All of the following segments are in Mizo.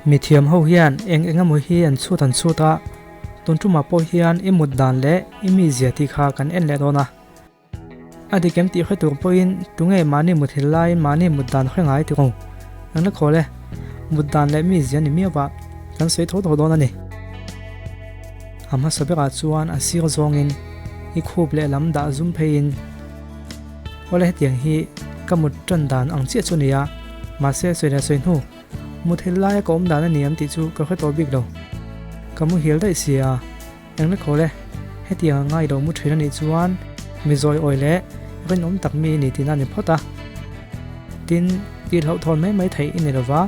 Mithiam ho hian eng eng emaw hi an chhut an chhut a, tun tumah pawh hian i mut dan leh i mizia tih kha kan en leh dawn a. A dik em tih hre tur pawhin tunge mahni muthil laiin mahni mut dan hre ngai tiro? Ang la khawl e, mut dan leh mizia ni miau a, kan sawi tho tho dawn a ni. A hmasa berah chuan a sir zawngin i khup leh lam dah zum pheiin Awle hetiang hi ka mut tan dan ang chiah chu a ni a, mahse sawi leh sawi hnu muthil laia ka awm dan a ni em tih chu ka hre tawh bik lo. Ka muhil daih si a. Engla khawl e, hetiang a ngai lo mu thin a nih chuan mi zawi awi leh rinawm tak mi i ni tihna a ni phawt a. Tin, tih hlauhthawn mai mai theih i ni lova,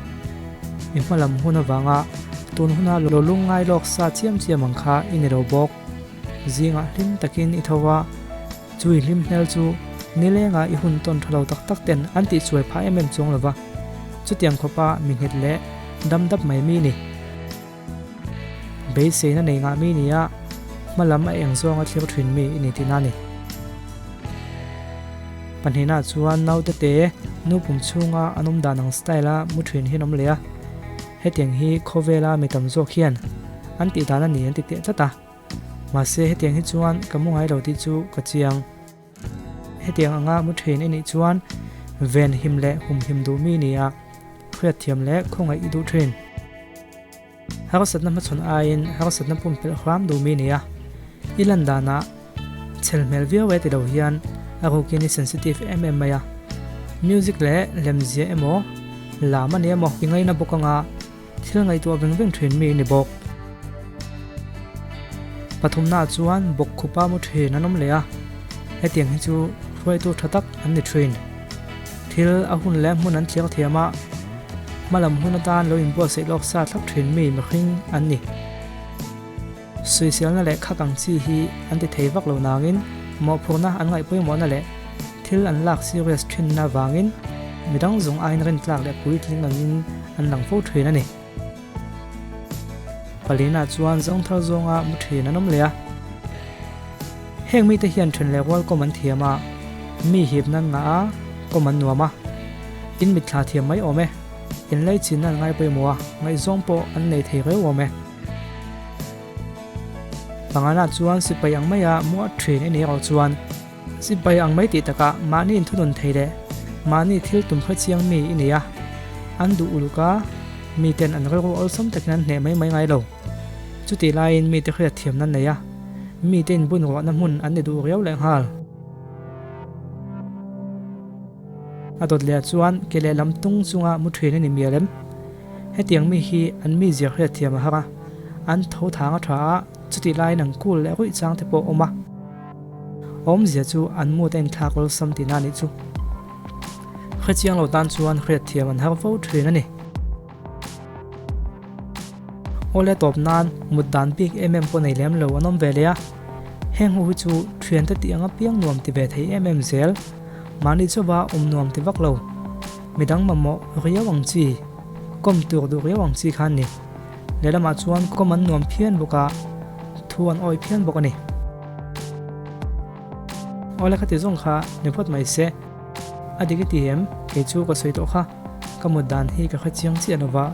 mi hmalam hun avanga tun huna lo lungngai lawk sa chiam chiam ang kha i ni lo bawk. Zingah hlim takin i tho a, chu i hlim hmel chu nilengah i hun tawn tha lo tak tak ten an tihchuai phah em em chuang lova, chutiang khawpa mi nghet leh dam dap mai mi ni. Beiseina nei ngah mi nia hma lam a eng zawnga thlir thin mi i ni tihna a ni. Pahnihna chuan naute te nu pum chhunga an awm dan ang style a mu thin hi an awm leh a, hetiang hi khawvela mi tam zawk hian an tih dan a ni an ti teh tlat a, mahse hetiang hi chuan ka mu ngai lo tih chu ka chiang. Hetiang anga mu thin i nih chuan ven him leh hum him duh mi nia hriatthiam leh khawngaih i duh thin. Harsatna hmachhawn aiin harsatna pumpelh hram duh mi nia i lan danah chhel hmel viau e ti lo hian a rukin i sensitive em em mai a. Music leh lemzia emaw lam a ni emaw i ngaina bawk anga thil ngaihtuah veng veng thin mi i ni bawk. Pathumnaah chuan bawkkhupa mu thin an awm leh a, hetiang hi chu hruaitu tha tak an ni thin. Thil a hun leh hmun an thliar thiam a, hmalam hun atan lo inbuatsaih lawk sa thlap thin mi mihring an ni. Suiselna leh khak ang chi hi an ti thei vak lo nangin mawhphurhna an ngaih pawimawhna leh thil an lak serious thinna vangin midang zawng aiin rintlak leh puitling angin an lang fo thin a ni. Palina chuan zawng thar zawnga mu thin an awm leh a. Heng mite hian then leh rual kawm an thiam a, mi hip nan ngah a, kawm an nuam a. In mitthla thiam mai awm e, in lei chin an ngai pawimawh a, ngaihzawng pawh an nei thei reu awm e. Pangana chuan sipai ang maia muah thin i nih erawh chuan sipai ang mai tih takah mahni inthunun thei leh mahni thil tum hre chiang mi i nei a, an duh uluk a, miten an rilru awlsam takin an hneh mai mai ngai lo. Chutih laiin mite hriat thiamna nei a, mite inbun ruahna hmun an ni duh riau lehnghal. A dawt leh chuan ke lehlam tung chunga mu thin a ni mial em? Hetiang mi hi an mizia hriat thiam a har a, an tho thang a tha a, chutih laiin an kul leh ruih chang te pawh a awm a. Awmzia chu an mut a inthlak awlsam tihna a nih chu. Hrechiang lo tan chuan hriat thiam an har fo thin a ni. Awle tawp nan mut dan bik em em pawh nei lem lo an awm ve leh a, heng ho hi chu thiante tih anga piang nuam ti ve thei em em zel, mahni chauva awm nuam ti vak lo, midang mamawh riau ang chi, kawm tur duh riau ang chi kha an ni. Lehlamah chuan kawm an nuam phian bawk a, thu an awi phian bawk a ni. Awle khati zawng kha ni phawt mai se. A dik i ti em? Kei chu ka sawi tawh kha. Ka mut dan hi ka hre chiang chiah lo va,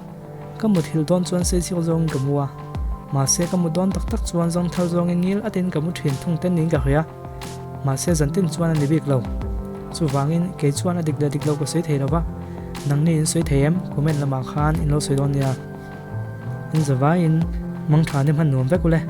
ka mut hil dawn chuan saisir zawngin ka mu a, mahse ka mut dawn tak tak chuan zawng thar zawngin ngil atin ka mu thin thung ten niin ka hria. Mahse zantin chuan a ni bik lo. Chuvangin kei chuan a dik leh dik lo ka sawi thei lo va, nangni in sawi thei em? Comment lamah khan in lo sawi dawn nia. In zavaiin mangtha ni hman nuam vek ule.